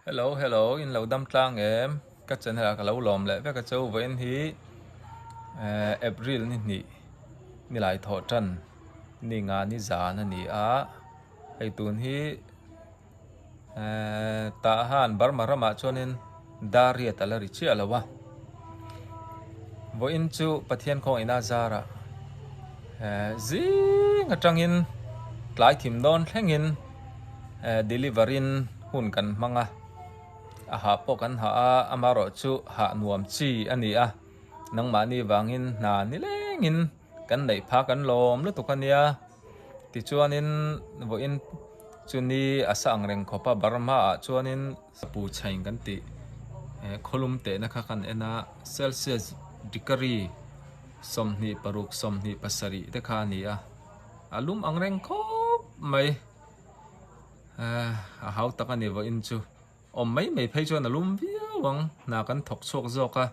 Hello hello in lo dam tlang em ka channel ah ka lo lawm leh vek a chu vawiin hi eh April ni hnih ni lai thawh tan ni nga ni zan a ni a hei tun hi eh tah han Burma ramah chuanin Dariat a la ri chiah lo a vawiin chu Pathian khawngaihna a zarah eh zing atangin tlai thim dawn thlengin. Delivery in hun kan hmang a, a hah pawh kan hah a, amaherawh chu hah nuam chi a ni a, nangmahni vangin hna nilengin kan neih phah kan lawm lutuk a nia, tichuanin vawiin chu ni a sa ang reng khawp a, Burma ah chuanin Sapu chhain kan tih khawlum tehna kha kan en a, Celsius degree 26, 27 te kha a ni a. A lum ang reng khawp mai a hau tak a ni vawiin chu awm mai mai phei chuan a lum viau ang hna kan thawk chhuak zawk a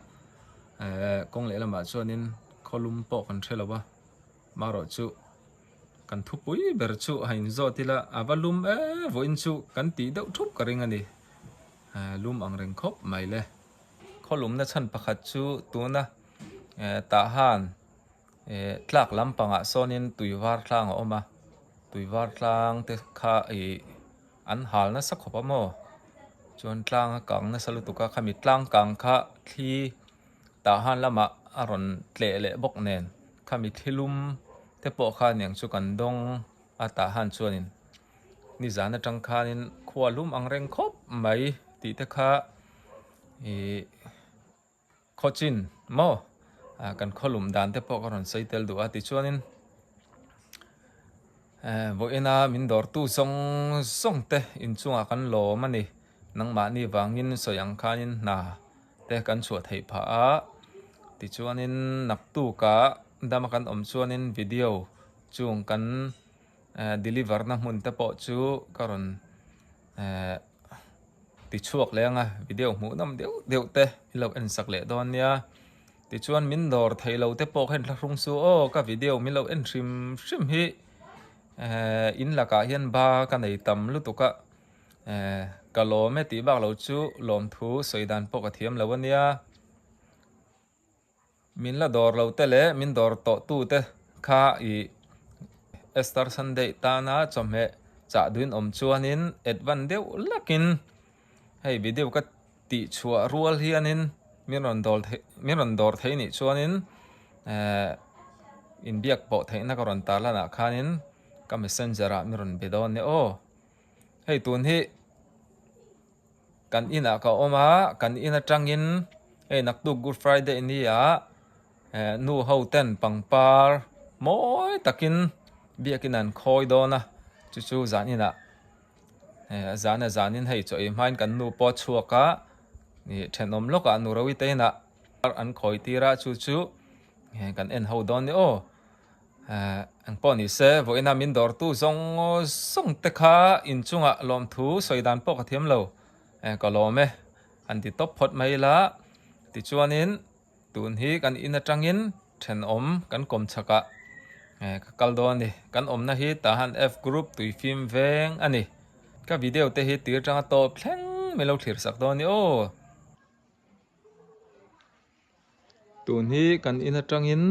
eh kawng leh lamah chuanin khaw lum pawh kan hre lo a marawh chu kan thupui ber chu a inzawt ila a va lum e vawiin chu kan tih deuh thup ka ring a ni eh lum ang reng khawp mai le khaw lumna chhan pakhat chu tuna eh tah han. Eh tlak lampangah sawnin tui var tlang a awm a tui var tlang te kha ih an hal nasa khawp a maw chuan tlang a kang nasa lutuk a khami tlang kang kha thli tah han lamah a rawn tleh leh bawk nen khami thli lum te pawh kha aniang chu kan dawng a tah han chuanin nizan atang khanin khua lum ang reng khawp mai tih te kha ih. Khawchin maw kan khawlum dan te pawh ka rawn sawi tel duh a tichuanin vawiina min dawrtu zawng zawng te inchungah kan lawm a ni nangmahni vangin sawi ang khanin hna te kan chhuah theih phah a tichuanin naktukah dama kan awm chuanin video chung kan deliver na hmun te pawh chu ka rawn eh. Ti chhuak leh anga video hmuh nawm deuh deuh te i lo en sak leh dawn nia. Tichuan min dawr theih lo te pawh kha in thlahrung su aw ka video min lo en hrim hrim hi eh in lakah hian ba ka nei tam lutuk a eh ka lawm e tih bak lo chu lawmthu sawi dan pawh ka thiam lo a nia. Min la dawr lo te leh min dawr tawh tu te kha ih Easter Sunday tana chawhmeh chah duin awm chuanin advance deuh lakin hei video ka tih chhuah rual hianin min rawn dawl theih min rawn dawr theih nih chuanin eh inbiak pawh theihna ka rawn tar lanah khanin ka messenger ah min rawn be dawn nia aw hei tun hi. Kan inah ka awm a, kan in atangin hei naktuk Good Friday ni ah eh nu ho ten pangpar mawi takin biakin an khawi dawn a, chu chu zan inah eh zan a zanin hei chaw ei hmain kan nu pawh a chhuak a, ih thenawm lawkah nu Rawite inah an khawi tir a chu chu kan en ho dawn ni aw. Eng pawh ni se, vawiina min dawrtu zawng zawng te kha inchungah lawmthu sawi dan pawh ka thiam lo. Ka lawm e, han ti tawp phawt mai ila. Tichuanin tun hi kan in atangin thenawm kan kawm chhakah ka kal dawn a ni. Kan awmna hi Tahan F Group tuifim veng a ni. Ka video te hi tir tanga tawp thleng min lo thlir sak dawn a ni aw. Tun hi kan in atangin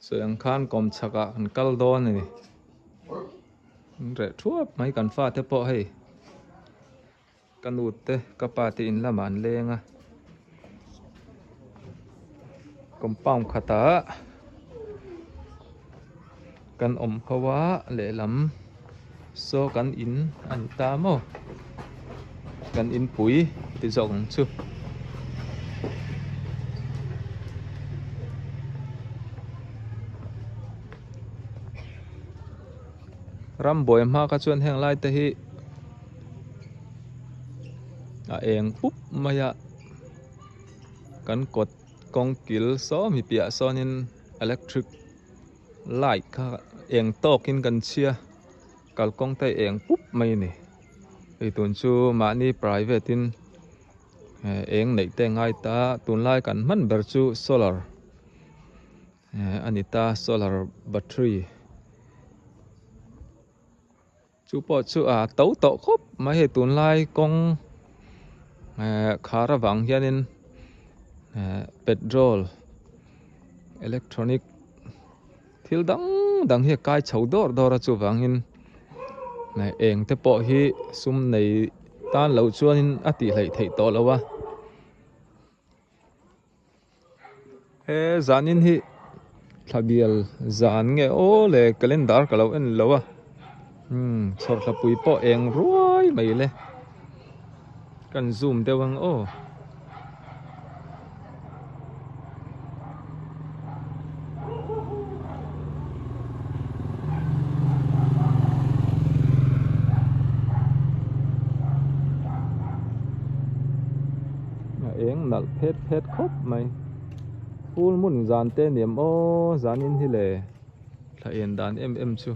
sawi ang khan kawm chhakah kan kal dawn a ni an reh thuap mai kan fate pawh hei ka nu te ka pa te in lamah an leng a compound khatah kan awm ho a lehlam saw kan in a ni ta maw kan inpui ti zawk ang chu. Rambuai hma kha chuan heng lai te hi a eng pup mai a kan kawt kawng kil saw mi piah sawnin electric light kha eng tawkin kan chhia kalkawng te eng pup mai a ni hei tun chu mahni private in eng neih te a ngai ta tunlai kan hman ber chu solar a ni ta solar battery. Chu pawh chu a to tawh khawp mai hei tunlai kawng eh khar avang hianin eh petrol electronic thil dang dang hi a kai chho dawr dawr a chuvangin eng te pawh hi sum nei tan loh chuanin a tih hleih theih tawh lo a. He zanin hi thla bial zan nge aw le calendar ka lo en lo a umm chhawrthlapui pawh eng ruai mai le kan zoom deuh ang aw. A eng nalh phet phet khawp mai full moon zan te ni em aw zanin hi le thla en dan em em chu.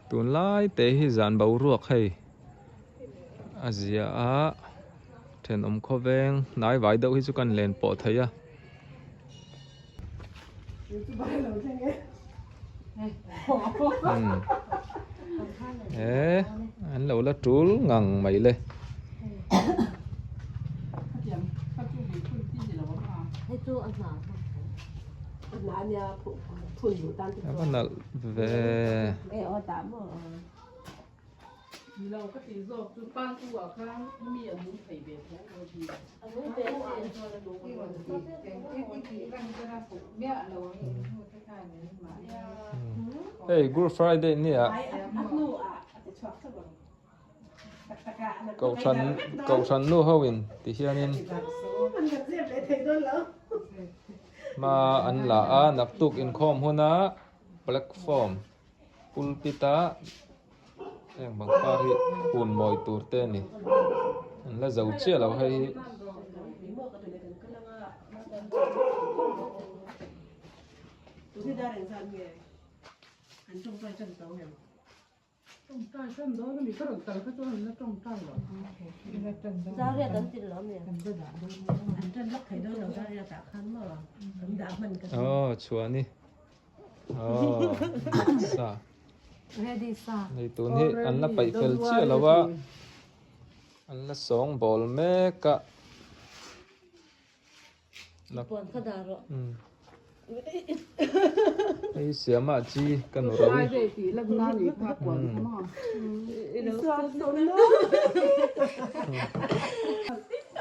Tunlai te hi zan boruak hei a zia a thenawm khawveng hnai vai deuh hi chu kan len pawh thei a. He an lo la tul ngang mai le. A va nalh ve. Hei Good Friday nia Kohhran Kohhran nu ho in ti hianin hma an la a naktuk inkhawm huna platform pulpit a heng pangpar hi hun mawi tur te a ni an la zo chiah lo hei hi. Aw chhuah a ni. Aw sa. Hei tun hi an la paih fel chiah lo a an la sawng bawl mek a. Hei siamah chi ka nu ro i.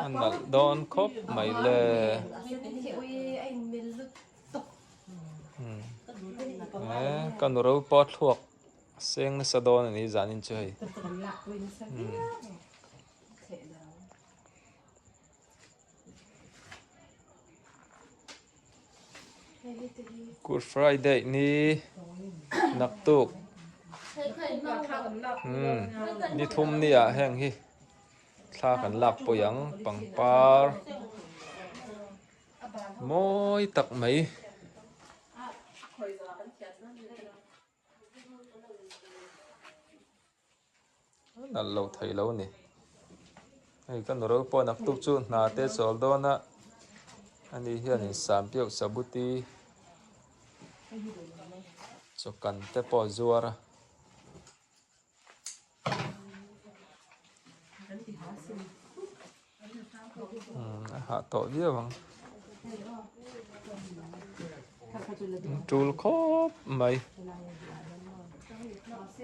A nalh dawn khawp mai le. Ka nu ro pawh thluak seng nasa dawn a ni zanin chu hei. Good Friday ni naktuk ni thum ni ah heng hi thla kan lak pawih ang pangpar mawi tak mai. Nalh lo thei lo a ni. Hei ka nu ro pawh naktuk chu hna te chawl dawn a, ani hianin sampiauh sabuti chawkan te pawh a zuar a. A hah tawh viau ang. Tul khawp mai.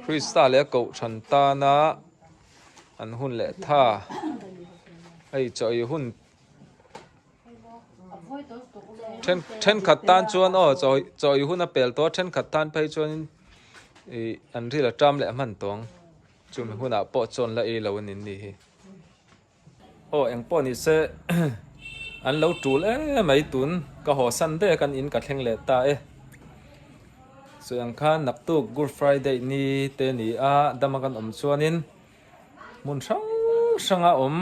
Krista leh a kohhran tana an hun leh tha. Hei chaw ei hun then thenkhat tan chuan aw chaw chaw ei hun a pel tawh a thenkhat tan phei chuanin ih an ril a ṭam leh a hman tawh ang. Chumi hunah pawh chuan la ei lo a ni ni hi. Aw eng pawh ni se an lo tul em mai tun ka haw san dek an in ka thleng leh ta e. Sawi ang khan naktuk Good Friday ni te ni a dama kan awm chuanin hmun hrang hranga awm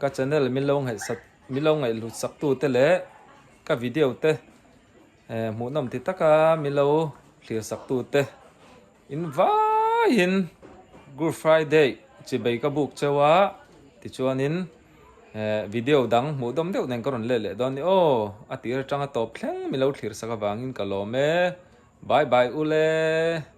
ka channel min lo ngaihsat min lo ngaihhlut sak tu te leh ka video te hmuhnawm ti taka min lo thlir sak tu te In vaiin Good Friday chibei ka buk cheu a, tichuanin Video dang hmuh dawm deuh nen ka rawn let leh dawn ni aw. A tir atanga tawp thleng min lo thlir sak avangin ka lawm e. Bye bye ule.